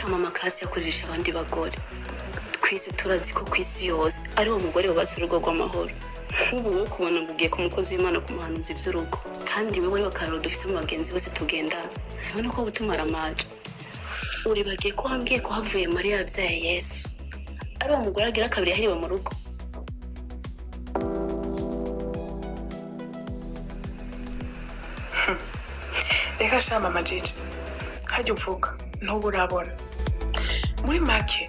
Reka mama Kasi yakoresha abandi bagore. Twese turazi ko ku isi yose ari uwo mugore wubatse urugo rw'amahoro. Nk'ubu wowe kubona ngo ugiye ku mukozi w'Imana kumuhanuza iby'urugo, kandi wewe ariwe kararo dufise mu bagenzi bose tugendana. Ubona ko butumara amaja. Uribagiye ko wambwiye ko havuye Mariya yabyaye Yesu. Ari uwo mugore agira kabiri yahiriwe mu rugo. Reka sha mama Jiji, hajya uvuga ntuba urabona. Muri make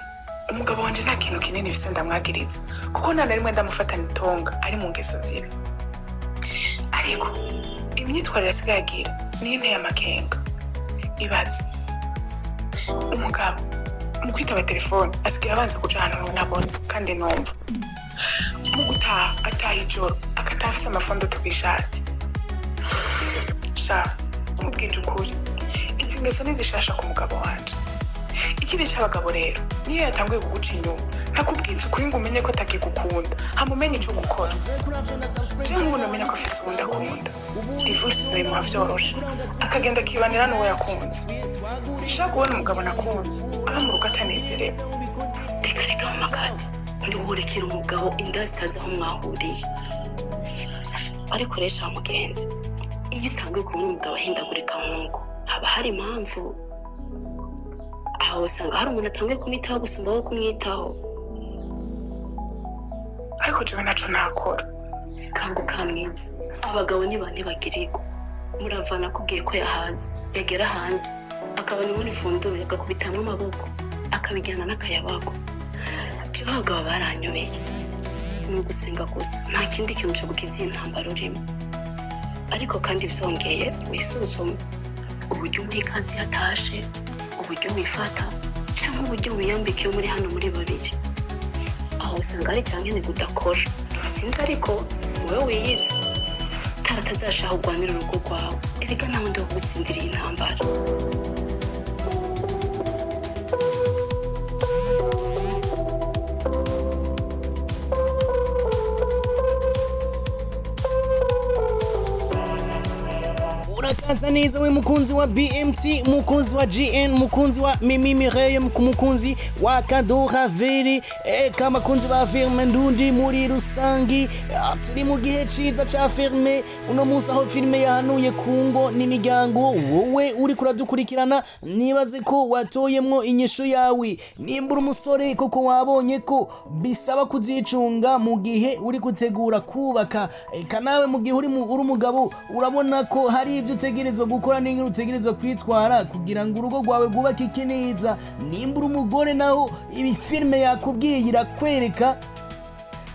umugabo wanje nta kintu kinini mfise ndamwagiriza, kuko nta na rimwe ndamufatana itonga ari mu ngeso zibi, ariko imyitwarire asigaye agira niyo inteye amakenga. Ibaze umugabo mu kwitaba telefone asigaye abanza kuja ahantu ntabona kandi numva, mu gutaha ataha ijoro akataha afise amafondoto kw'ishati. Sha nkubwije ukuri, izi ngeso nizishasha ku mugabo wanje. Ikibi c'abagabo rero niyo yatanguye kuguca inyuma ntakubwiza ukuri ngo umenye ko atakigukunda, hama umenye ico gukora. Jewe nk'ubu nomenya ko afise uwundi akunda, divorce noyimuha vyoroshe, akagenda akibanira n'uwo yakunze. Sinshaka kubona umugabo nakunze aba mu rugo atanezerewe. Reka reka mama Kati, ntiworekera umugabo inda zitazi aho mwahuriye. Ariko rero sha mugenzi, iyo utanguye kubona umugabo ahindagurika nk'uko, haba hari impamvu. Aho usanga hari umuntu atanguye kumwitaho gusumba wowe kumwitaho. Ariko jewe ntaco nakora. Kanguka mwiza, abagabo ni ba ntibagirirwa. Muravana akubwiye ko yahaze, yagera hanze akabona ibona ifunduro agakubitamwo amaboko akabijyana n'akayabago. Jewe abagabo baranyobeye. Ni ugusenga gusa, nta kindi kintu co gukiza iyi ntambara urimo. Ariko kandi vyongeye wisuzume uburyo umuha ikaze iyo atashe, uburyo wifata cyangwa uburyo wiyambika iyo muri hano muri babiri. Aho usanga hari icyankenerwa udakora, sinzi, ariko wowe wiyizi. Atazashaka kurwanira urugo rwawe, erega nta wundi wo kugutsindira iyi ntambara. Urakaza neza we mukunzi wa BMT, mukunzi wa GN, mukunzi wa Mimi Mireille, mukunzi wa Kadora Veri, eka abakunzi ba filme ndundi muri rusangi. Turi mu gihe ciza ca filme uno munsi, aho filme yahanuye ku ngo n'imiryango. Wowe uri kuradukurikirana, nibaze ko watoyemwo inyishu yawe. Nimbura umusore koko wabonye ko bisaba kuzicunga mu gihe uri gutegura kubaka, eka nawe mu gihe uri umugabo urabona ko hari ibyo utegerezwa gukora n'ingene utegerezwa kwitwara kugira ngo urugo rwawe rwubakike neza. Nimbura umugore naho, ibi filime yakubwiye irakwereka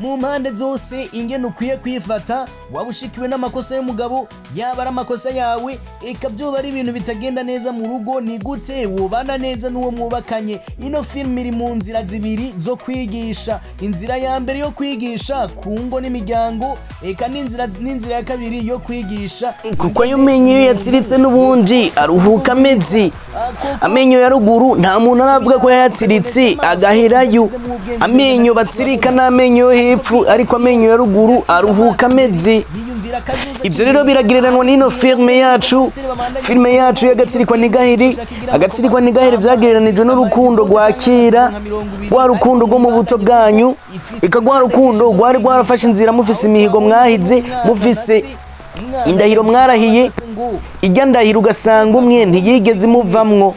mu mpande zose ingene ukwiye kwifata, waba ushikiwe n'amakosa y'umugabo, yaba ari amakosa yawe, eka byoba ari ibintu bitagenda neza mu rugo, ni gute wobana neza n'uwo mwubakanye. Ino filime iri mu nzira zibiri zo kwigisha: inzira ya mbere yo kwigisha ku ngo n'imiryango, eka n'inzira ya kabiri yo kwigisha Kuko ayo menyo iyo yatsiritse n'ubundi aruhuka amezi. Amenyo ya ruguru nta muntu aravuga ko yayatsiritse agaherayo. Amenyo batsirika n'amenyo yo hepfo, ariko amenyo ya ruguru aruhuka amezi. Ibyo rero biragereranwa n'ino filime yacu, filime yacu y'agatsirikwa ntigaheri. Agatsirikwa ntigaheri byagereranijwe n'urukundo rwa kera, rwa rukundo rwo mu buto bwanyu, eka rwa rukundo rwari rwarafashe inzira, mufise imihigo mwahize, mufise indahiro mwarahiye. Ijya ndahiro ugasanga umwe ntiyigeze imuvamwo.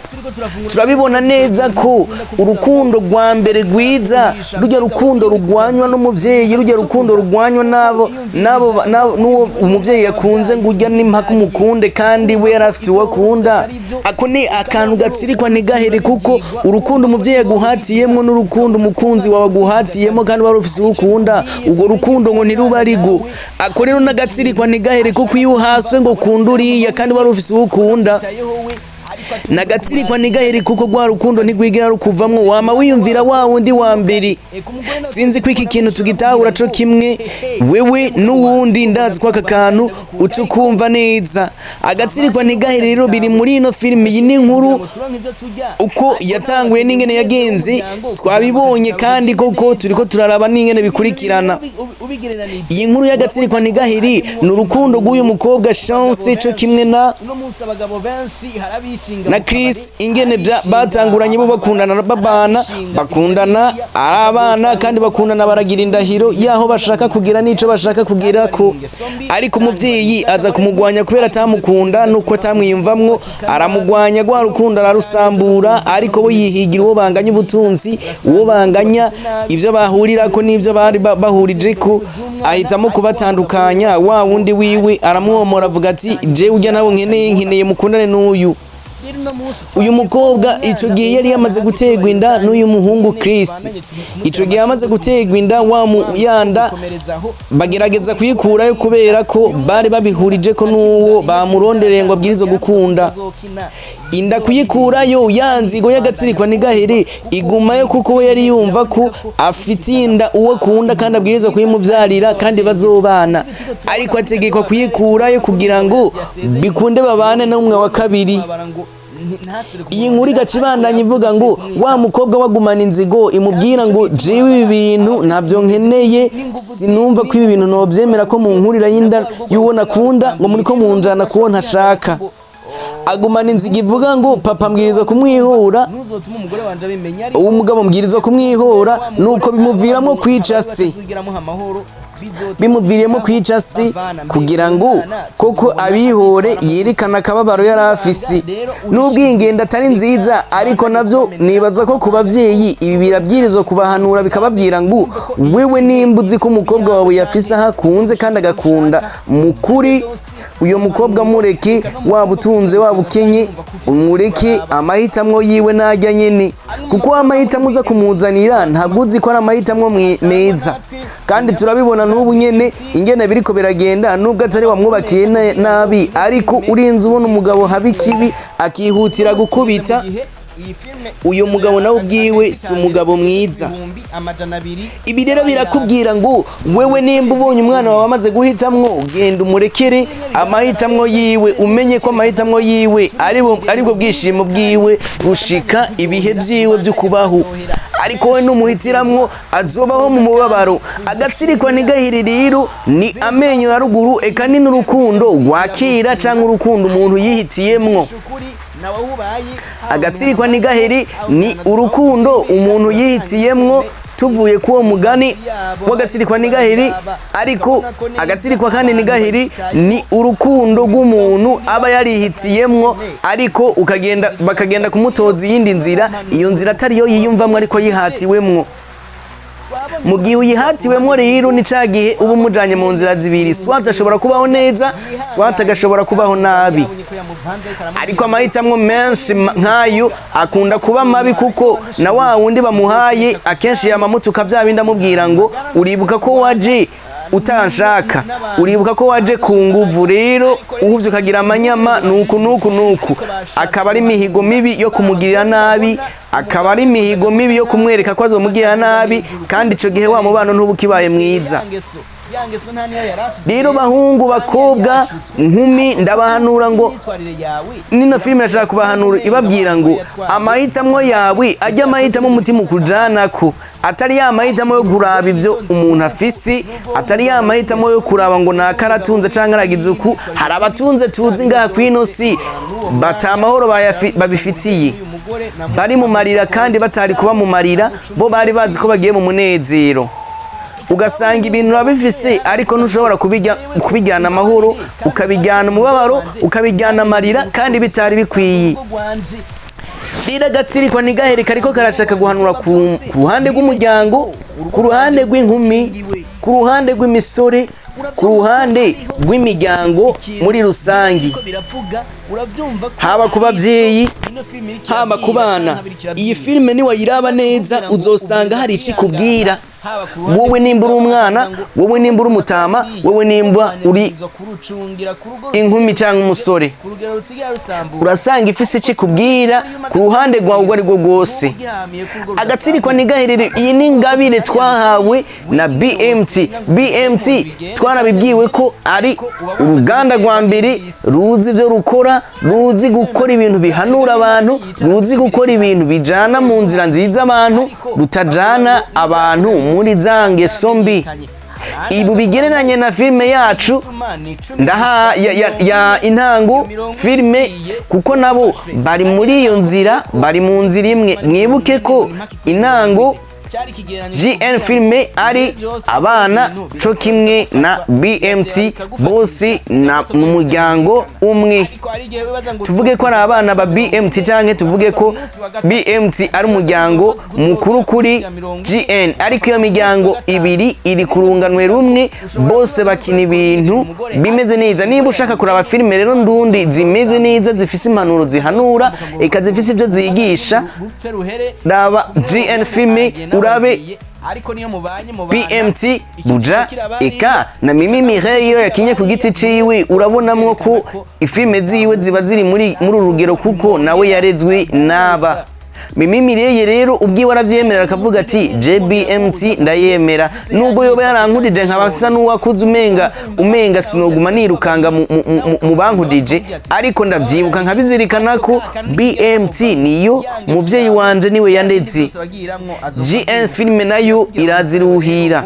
Turabibona neza ko urukundo rwa mbere rwiza, rujya rukundo rugwanywa n'umuvyeyi, rujya rukundo rugwanywa n'abo n'uwo umuvyeyi yakunze, ngo ujya n'impaka umukunde kandi we yari afite uwo akunda. Ako ni akantu gatsirikwa ntigahere, kuko urukundo umuvyeyi aguhatiyemwo n'urukundo umukunzi wawe aguhatiyemo kandi wari ufise uwo ukunda, urwo rukundo ngo ntiruba ari rwo. Ako rero n'agatsirikwa ntigahere, kuko iyo uhaswe ngo ukunda uriya kandi wari ufise uwo ukunda, nagatsirikwa ntigaheri, kuko rwa rukundo ntigwigera rukuvamwo, wama wiyumvira wa wundi wa mbere. Sinzi ko iki kintu tugitahura co kimwe wewe n'uwundi. Ndazi ko aka kantu uca ukumva neza. Agatsirikwa ntigaheri rero biri muri ino filime. Iyi ni inkuru uko yatanguye n'ingene yagenze twabibonye, kandi koko turiko turaraba n'ingene bikurikirana. Iyi nkuru y'agatsirikwa ntigaheri ni urukundo rw'uyu mukobwa Chance co kimwe na uno munsi abagabo benshi. na Chris, ingene batanguranye bo bakundana, babana, bakundana ari abana, kandi bakundana baragira indahiro yaho bashaka kugira n'ico bashaka kugira ko, ariko umuvyeyi aza kumugwanya kubera atamukunda nuko atamwiyumvamwo, aramugwanya, rwa rukundo ararusambura. Ariko bo yihigira uwo banganya ubutunzi, uwo banganya ivyo bahurirako n'ivyo bari bahurijeko, ahitamo kubatandukanya. Wa wundi wiwe aramwomora, avuga ati: "Jewe urya nawe nkeneye, nkeneye mukundane n'uyu." Uyu mukobwa ico gihe yari yamaze guterwa inda n'uyu muhungu Chris. Ico gihe yamaze guterwa inda, wa mu yanda bagerageza kuyikurayo kubera ko bari babihurije ko n'uwo bamurondereye ngo abwirizwe gukunda. Inda kuyikurayo, ya nzigo y'agatsirikwa ntigahere, igumayo, kuko we yari yumva ko afitiye inda uwo akunda kandi abwirizwa kuyimuvyarira kandi bazobana, ariko ategekwa kuyikurayo kugira ngo bikunde babane n'umwe wa kabiri. Iyi nkuru igaca ibandanya ivuga ngo wa mukobwa wagumana inzigo imubwira ngo: "Jewe ibi bintu ntabyo nkeneye, sinumva ko ibi bintu nobyemera ko mu nkurira y'inda y'uwo nakunda, ngo muri ko munjana kuwo ntashaka." Agumana inzigo ivuga ngo: "Papa mbwirizwa kumwihora, uwo mugabo mbwirizwa kumwihora." Nuko bimuviramo kwica se, bimuviriyemo kwica se kugira ngo koko abihore, yerekana akababaro yari afise. Nubwo iyi ngendo atari nziza, ariko nabyo nibaza ko ku babyeyi ibi birabwirizwa kubahanura, bikababwira ngo: wewe nimba uzi ko umukobwa wawe yafise aho akunze kandi agakunda mu kuri, uyo mukobwa mureke, waba utunze waba ukenye, umureke amahitamwo yiwe najya nyene, kuko amahitamo uza kumuzanira ntabwo uzi ko ari amahitamwo meza. Kandi turabibona n'ubu nyene ingene biriko biragenda, nubwo atari wamwubakiye nabi, ariko urinze ubona umugabo haba ikibi akihutira gukubita, uyu mugabo nawe ubwiwe si umugabo mwiza. Ibi rero birakubwira ngo wewe nimba ubonye umwana wawe amaze guhitamwo, genda umurekere amahitamwo yiwe, umenye ko amahitamwo yiwe aribwo bwishimo bwiwe gushika ibihe byiwe byo kubaho. Ariko we numuhitiramwo azobaho mu mubabaro. Agatsirikwa ntigahire rero ni amenyo ya ruguru, eka ni n'urukundo rwakira cyangwa urukundo umuntu yihitiyemwo. Agatsirikwa ntigaheri ni urukundo umuntu yihitiyemwo. Tuvuye k'uwo mugani w'agatsirikwa ntigaheri, ariko agatsirikwa kandi ntigaheri ni urukundo rw'umuntu aba yarihitiyemwo, ariko ukagenda bakagenda kumutoza iyindi nzira, iyo nzira atariyo yiyumvamwo ariko yihatiwemwo. Mu gihe uyihatiwemwo rero, ni ca gihe uba umujanye mu nzira zibiri: soit ashobora kubaho neza, soit agashobora kubaho nabi. Ariko amahitamwo menshi nk'ayo akunda kuba mabi, kuko na wa wundi bamuhaye akenshi yamamutuka bya bindi, amubwira ngo: "Uribuka ko waje utanshaka, uribuka ko waje ku nguvu, rero uhuvye ukagira amanyama nuku nuku nuku." Akaba ari imihigo mibi yo kumugirira nabi, akaba ari imihigo mibi yo kumwereka ko azomugirira nabi, kandi ico gihe wa mubano ntuba ukibaye mwiza. Rero bahungu, bakobwa, nkumi, ndabahanura ngo nino filime irashaka kubahanura, ibabwira ngo amahitamwo yawe ajya amahitamo umutima ukujanako, atari ya mahitamo yo kuraba ivyo umuntu afise, atari ya mahitamo yo kuraba ngo naka aratunze canke aragize uku. Hari abatunze tuzi ngaha kw'ino si bata amahoro babifitiye, bari mu marira kandi batari kuba mu marira, bo bari bazi ko bagiye mu munezero. Ugasanga ibintu urabifise, ariko ntushobora kubijyana amahoro, ukabijyana umubabaro, ukabijyana amarira kandi bitari bikwiye. Rero agatsirikwa ntigahere kariko karashaka guhanura ku ruhande rw'umuryango, ku ruhande rw'inkumi, ku ruhande rw'imisore, ku ruhande rw'imiryango muri rusangi, haba ku babyeyi, haba ku bana. Iyi filime niwayiraba neza uzosanga hari icyo ikubwira, wowe nimba uri umwana, wowe nimba uri umutama, wowe nimba uri inkumi cyangwa umusore, urasanga ifise icyo ikubwira ku ruhande rwawe urwo ari rwo rwose. Agatsirikwa ntigaherere, iyi ni ingabire twahawe na BMT. BMT twarabibwiwe ko ari uruganda rwa mbere ruzi ibyo rukora, ruzi gukora ibintu bihanura abantu, ruzi gukora ibintu bijana mu nzira nziza abantu, rutajana abantu muri za ngeso mbi. Ibu bigereranye na filime yacu ndaha ya intango filime, kuko nabo bari muri iyo nzira, bari mu nzira imwe. Mwibuke ko intango GN filime ari abana co kimwe na BMT, bose na mu muryango umwe. Tuvuge ko ari abana ba BMT canke tuvuge ko BMT ari umuryango mukuru kuri GN, ariko iyo miryango ibiri iri ku runganwe rumwe, bose bakina ibintu bimeze neza. Niba ushaka kuraba filime rero ndundi zimeze neza, zifise impanuro zihanura, eka zifise ibyo zigisha, raba GN filime, urabe BMT Buja, eka na Mimi Mireille iyo yakinye ku giti ciwe, urabonamwo ko ifilme ziwe ziba ziri muri uru rugero, kuko nawe yarezwe n'aba. Mimi Mireille rero ubwiwe arabyemerera, akavuga ati: "JBMT ndayemera, nubwo yoba yarankudije nkaba asa n'uwakuze umenga sinoguma nirukanga mu bankudije, ariko ndavyibuka nkabizirikana ko BMT niyo muvyeyi wanje, niwe yandeze." GN filime nayo iraziruhira,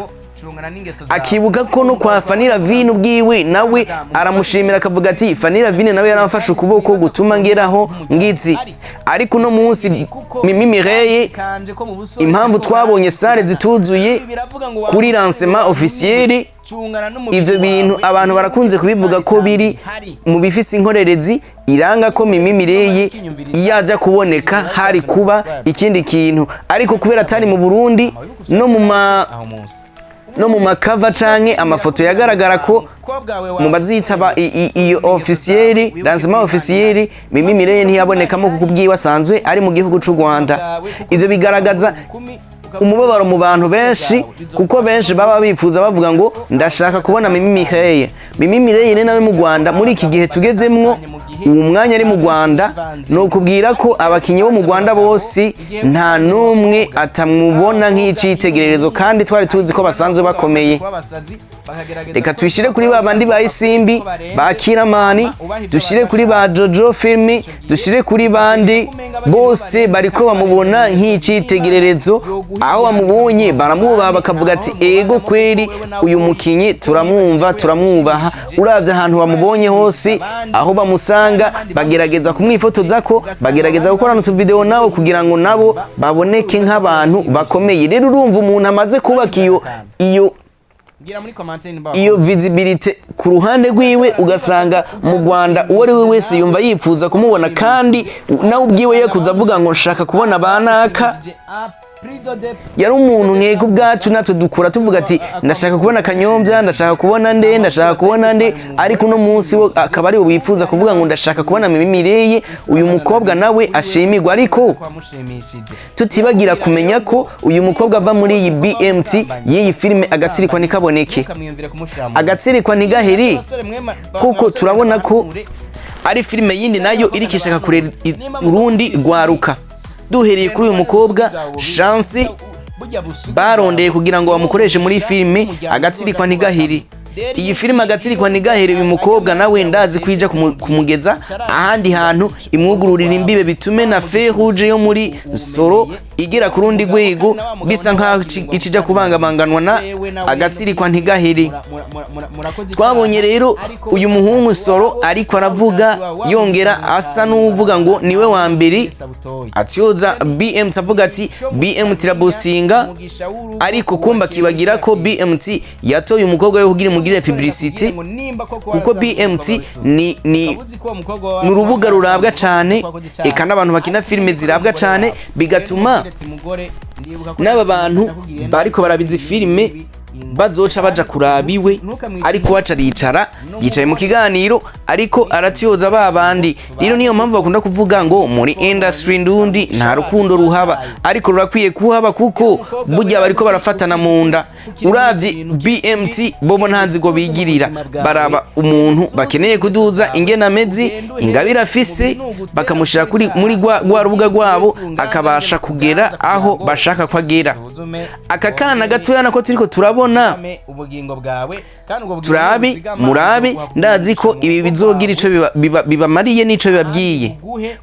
akibuka ko no kwa Fanira Vine ubwiwe nawe aramushimira, akavuga ati: "Fanira Vine nawe yaramfashe ukuboko gutuma ngeraho ngitsi." Ariko uno munsi Mimi Mireille, impamvu twabonye salle zituzuye kuri lancement officiel, ivyo bintu abantu barakunze kubivuga ko biri mu bifise inkorerezi iranga ko Mimi Mireille iyo aja kuboneka hari kuba ikindi kintu, ariko kubera atari mu Burundi, no mu makava canke amafoto yagaragara ko mu bazitaba iyo officiel, lancement officiel, Mimi Mireille ntiyabonekamo kuko ubwiwe asanzwe ari mu gihugu c'u Rwanda. Ivyo bigaragaza umubabaro mu bantu benshi, kuko benshi baba bifuza, bavuga ngo: "Ndashaka kubona Mimi Mireille." Mimi Mireille ni nawe mu Rwanda muri iki gihe tugezemwo, uwo mwanya ari mu Rwanda, ni ukubwira ko abakinyi bo mu Rwanda bose nta n'umwe atamubona nk'icitegererezo, kandi twari tuzi ko basanzwe bakomeye. Reka tuyishyire kuri ba bandi ba Isimbi, ba Kiramani, dushyire kuri ba Jojo filimi, dushyire kuri bandi bose bariko bamubona nk'icitegererezo. Aho bamubonye baramwubaha, bakavuga ati: "Ego kweri, uyu mukinyi turamwumva, turamwubaha." Uravye ahantu bamubonye hose, aho bamusanga, bagerageza kumwifotoza, ko bagerageza gukorana utuvideo nabo kugira ngo nabo baboneke nk'abantu bakomeye. Rero urumva umuntu amaze kubaka iyo visibility ku ruhande rwiwe, ugasanga mu Rwanda uwo ari we wese yumva yifuza kumubona, kandi nawe ubwiwe yakuze avuga ngo: "Nshaka kubona banaka." Yari umuntu nkeka ubwacu natwe dukura tuvuga ati: "Ndashaka kubona Kanyombya, ndashaka kubona nde, ndashaka kubona nde." Ariko uno munsi wo akaba ari we wifuza kuvuga ngo: "Ndashaka kubona Mimi Mireille." Uyu mukobwa nawe ashimirwa, ariko tutibagira kumenya ko uyu mukobwa ava muri iyi BMT y'iyi filime agatsirikwa ntikaboneke, agatsirikwa ntigaheri, kuko turabona ko ari filime yindi nayo iriko ishaka kurera urundi rwaruka. Duhereye kuri uyu mukobwa Chance barondeye kugira ngo bamukoreshe muri filime agatsirikwa ntigaheri, iyi filime agatsirikwa ntigaheri, uyu mukobwa nawe ndazi kwija kumugeza ahandi hantu, imwugururira imbibe, bitume na Feu Rouge yo muri Soro igera ku rundi rwego, bisa nkaho ikija kubangabanganwa na agatsirikwa ntigaheri. Twabonye rero uyu muhungu Soro ariko aravuga, yongera asa n'uvuga ngo niwe wa mbere atyoza BMT, avuga ati: "BMT iraboostinga," ariko kumba akibagira ko BMT yatoye umukobwa we kugira imugirire publicity, kuko BMT ni urubuga rurabwa cane, eka n'abantu bakina filime zirabwa cane, bigatuma n'aba bantu bariko barabiza filime bazoca baja kuraba iwe. Ariko waca aricara, yicaye mu kiganiro, ariko aratyoza ba bandi. Rero niyo mpamvu bakunda kuvuga ngo muri industry ndundi nta rukundo ruhaba, ariko rurakwiye kuhaba, kuko burya bariko barafatana mu nda. Uravye BMT bobo nta nzigo bigirira, baraba umuntu bakeneye kuduza ingene amezi, ingabire afise, bakamushira kuri muri rwa rubuga rwabo, akabasha kugera aho bashaka ko agera. Aka kana gatoya nako turiko turabona, turabe murabe, ndazi ko ibi bizogira ico bibamariye n'ico bibabwiye.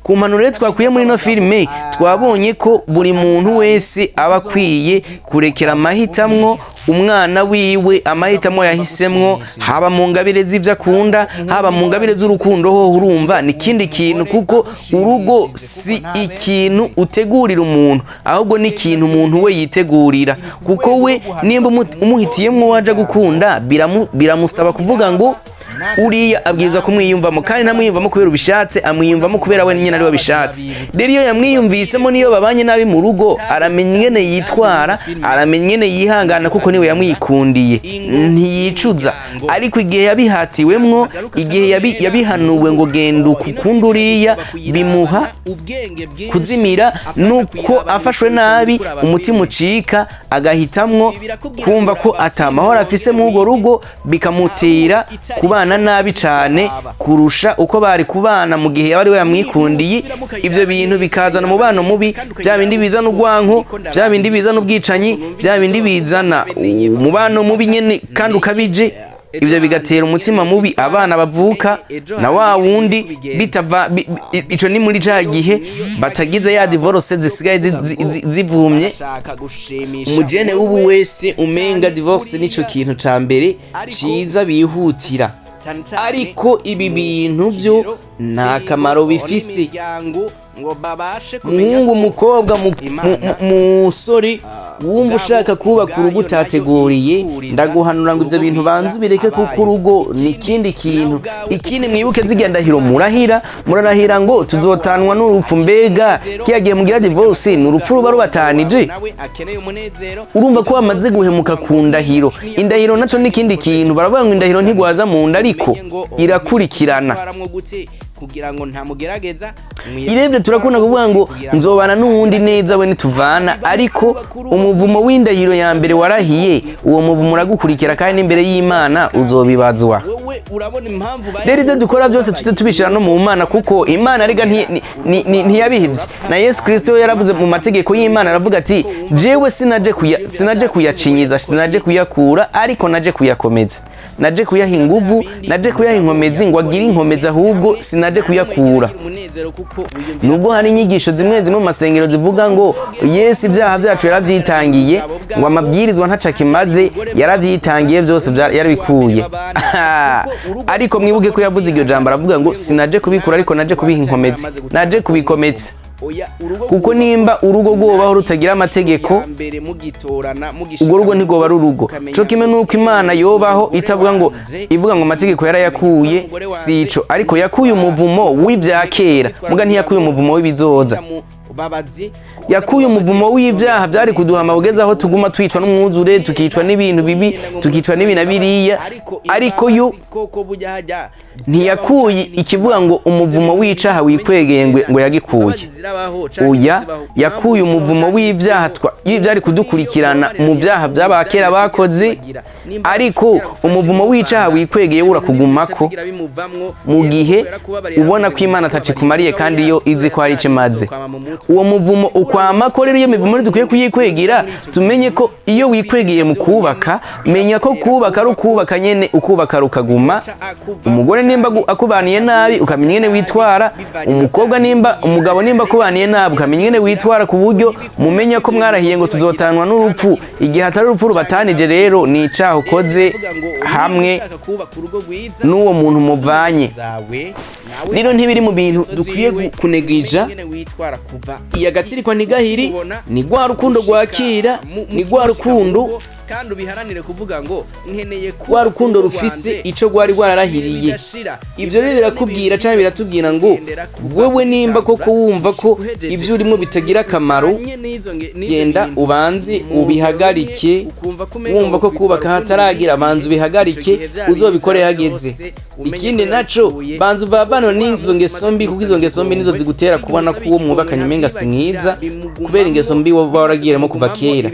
Ku mpanuro rero twakuye muri ino filime, twabonye ko buri muntu wese aba akwiye kurekera amahitamwo. Umwana wiwe amahitamo yahisemwo, haba mu ngabire z'ivyo akunda, haba mu ngabire z'urukundo, ho urumva ni ikindi kintu, kuko urugo si ikintu utegurira umuntu, ahubwo ni ikintu umuntu we yitegurira, kuko we nimba umuhitiyemwo waja gukunda, biramusaba kuvuga ngo uriya abwirizwa kumwiyumvamo, kandi ntamwiyumvamo kubera ubishatse, amwiyumvamo kubera we nyine ari we abishatse. Rero iyo yamwiyumvisemo, niyo babanye nabi mu rugo, aramenya ingene yitwara, aramenya ingene yihangana, kuko niwe yamwikundiye, ntiyicuza. Ariko igihe yabihatiwemwo, igihe yabihanuwe ngo genda ukunda uriya, bimuha kuzimira, nuko afashwe nabi umutima ucika, agahitamwo kumva ko atamahoro afise muri urwo rugo, bikamutera kubana nabi cane kurusha uko bari kubana mu gihe yaba ari we yamwikundiye. Ibyo bintu bikazana umubano mubi, bya bindi bizana urwanko, bya bindi bizana ubwicanyi, bya bindi bizana umubano mubi nyene kandi ukabije. Ibyo bigatera umutima mubi abana bavuka na wa wundi bitava ico ni muri ca gihe batagize ya divorce zisigaye zivumye. Umujene w'ubu wese umenga divorce nico kintu ca mbere ciza bihutira, ariko ibi bintu byo nta kamaro bifise. Muhungu, umukobwa, musore wumva ushaka kubaka urugo utateguriye, ndaguhanura ngo ibyo bintu banze ubireke, kuko urugo ni ikindi kintu. Ikindi mwibuke, zirya ndahiro murahira, murarahira ngo tuzotanwa n'urupfu. Mbega kiya gihe mugira divorce, ni urupfu ruba rubatanije? Urumva ko wamaze guhemuka ku ndahiro. Indahiro naco ni ikindi kintu. Baravuga ngo indahiro ntigwaza mu nda, ariko irakurikirana. Kugira ngo ntamugerageza. Irebye turakunda kuvuga ngo nzobana n'uwundi neza we nituvana, ariko umuvumo w'indahiro ya mbere warahiye, uwo muvumo uragukurikira, kandi n'imbere y'Imana uzobibazwa. Wowe urabona impamvu Rero ibyo dukora byose tuze tubishyira no mu Mana, kuko Imana rega ntiyabihivye. Na Yesu Kristo yaravuze mu mategeko y'Imana, aravuga ati: "Jewe sinaje kuyacinyiza, sinaje kuyakura, ariko naje kuyakomeza, naje kuyaha inguvu, naje kuyaha inkomezi ngo agire inkomezi, ahubwo sinaje kuyakura." Umunezero kuko Nubwo hari inyigisho zimwe zimwe mu masengero zivuga ngo Yesu ibyaha byacu yarabyitangiye, ngo amabwirizwa ntaco akimaze, yarabyitangiye byose, yarabikuye, ariko mwibuke ko yavuze iryo jambo, aravuga ngo sinaje kubikura, ariko naje kubiha inkomezi, naje kubikomeza. Kuko nimba urugo rwobaho rutagira amategeko, urwo rugo ntirwoba ari urugo. Co kimwe nuko Imana yobaho itavuga ngo, ivuga ngo amategeko yarayakuye, sico. Ariko yakuye umuvumo w'ibya kera, muga ntiyakuye umuvumo w'ibizoza. Yakuye umuvumo w'ibyaha byari kuduhama ugeze aho tuguma twicwa n'umwuzure, tukicwa n'ibintu bibi, tukicwa n'ibi na biriya, ariko yo ntiyakuye ikivuga ngo umuvumo w'icaha wikwegeye, ngo yagikuye. Oya, yakuye umuvumo w'ibyaha y'ibyari kudukurikirana mu byaha by'abakera bakoze, ariko umuvumo w'icaha wikwegeye urakugumako mu gihe ubona ko Imana atacikumariye kandi yo izi ko hari icyo imaze. Uwo muvumo ukwamako. Rero iyo mivumo dukwiye kuyikwegera, tumenye ko iyo wikwegeye mu kubaka, menya ko kubaka ari ukubaka nyene, ukubaka rukaguma. Umugore nimba akubaniye nabi, ukamenya ingene witwara. Umukobwa nimba, umugabo nimba akubaniye nabi, ukamenya ingene witwara, ku buryo mumenya ko mwarahiye ngo tuzotanwa n'urupfu. Igihe atari urupfu rubatanije, rero ni icaha ukoze hamwe n'uwo muntu muvanye. Rero ntibiri mu bintu dukwiye kunegija. Iya gatsirikwa ntigahiri, ni rwa rukundo rwa kera, ni rwa rukundo, kandi ubiharanire kuvuga ngo nkeneye rwa rukundo rufise ico rwari rwararahiriye. Ibyo rero birakubwira canke biratubwira ngo wewe nimba koko wumva ko ibyo urimo bitagira akamaro, genda ubanze ubihagarike. Wumva ko kubaka hataragira, banza ubihagarike, uzobikore hageze. Ikindi naco, banza uvavano n'izo ngeso mbi, kuko izo ngeso mbi nizo zigutera kubona ko uwo mwubakanye umenga si mwiza, kubera ingeso mbi waba waragiyemo kuva kera.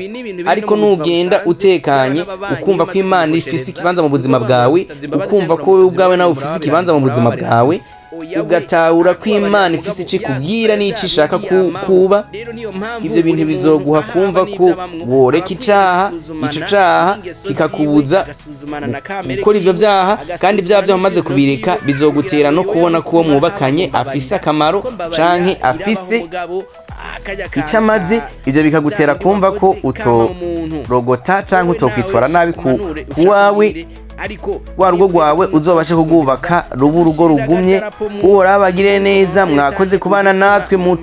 Ariko nugenda utekanye, ukumva ko Imana ifise ikibanza mu buzima bwawe, ukumva ko wowe ubwawe nawe ufise ikibanza mu buzima bwawe, ugatahura ko Imana ifise ico ikubwira n'ico ishaka kuba, ivyo bintu bizoguha kumva ko woreka icaha, ico caha kikakubuza gukora ivyo vyaha. Kandi ibyaha vyaha umaze kubireka, bizogutera no kubona ko uwo mwubakanye afise akamaro canke afise Icyo amaze, ibyo bikagutera kumva ko utorogota cyangwa utokwitwara nabi ku kuwawe. Wa rugo rwawe uzobashe kurwubaka ruba urugo rugumye. Uhoraho abagirire neza. Mwakoze kubana natwe mu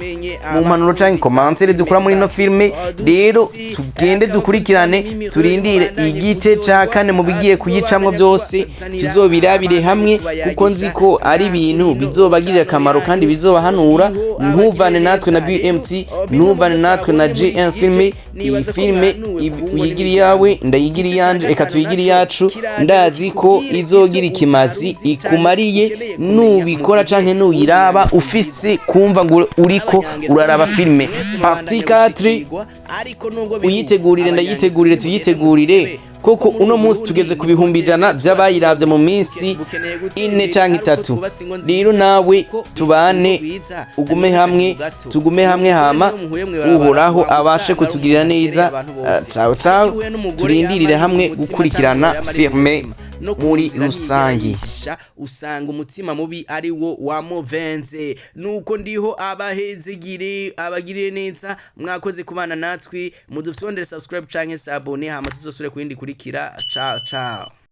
mpanuro cyangwa commentaires dukura muri ino filime. Rero tugende dukurikirane, turindire igice cya kane. Mu bigiye kuyicamwo byose tuzobirabire hamwe, kuko nzi ko ari ibintu bizobagirira akamaro kandi bizobahanura. Ntuvane natwe na BMT, ntuvane natwe na GN Filme. Iyi filime uyigira iyawe, ndayigira iyanje, reka tuyigire iyacu. Ndazi ko izogira ikimazi ikumariye nubikora canke nuyiraba ufise kumva ngo uriko uraraba filime. Partie 4 uyitegurire, ndayitegurire, tuyitegurire, koko uno munsi tugeze ku 100,000 by'abayiravye mu minsi 4 canke 3. Rero nawe tubane, ugume hamwe, tugume hamwe, hama Uhoraho abashe kutugirira neza. Ciao ciao, turindirire hamwe gukurikirana filme muri rusangi. Usanga umutima mubi ari wo wamuvenze. Nuko ndiho abahezegire, abagirire neza. Mwakoze kubana natwe, mudufyondere subscribe canke s'abonner, hama tuzosubire kuyindi kurikira. Ciao ciao.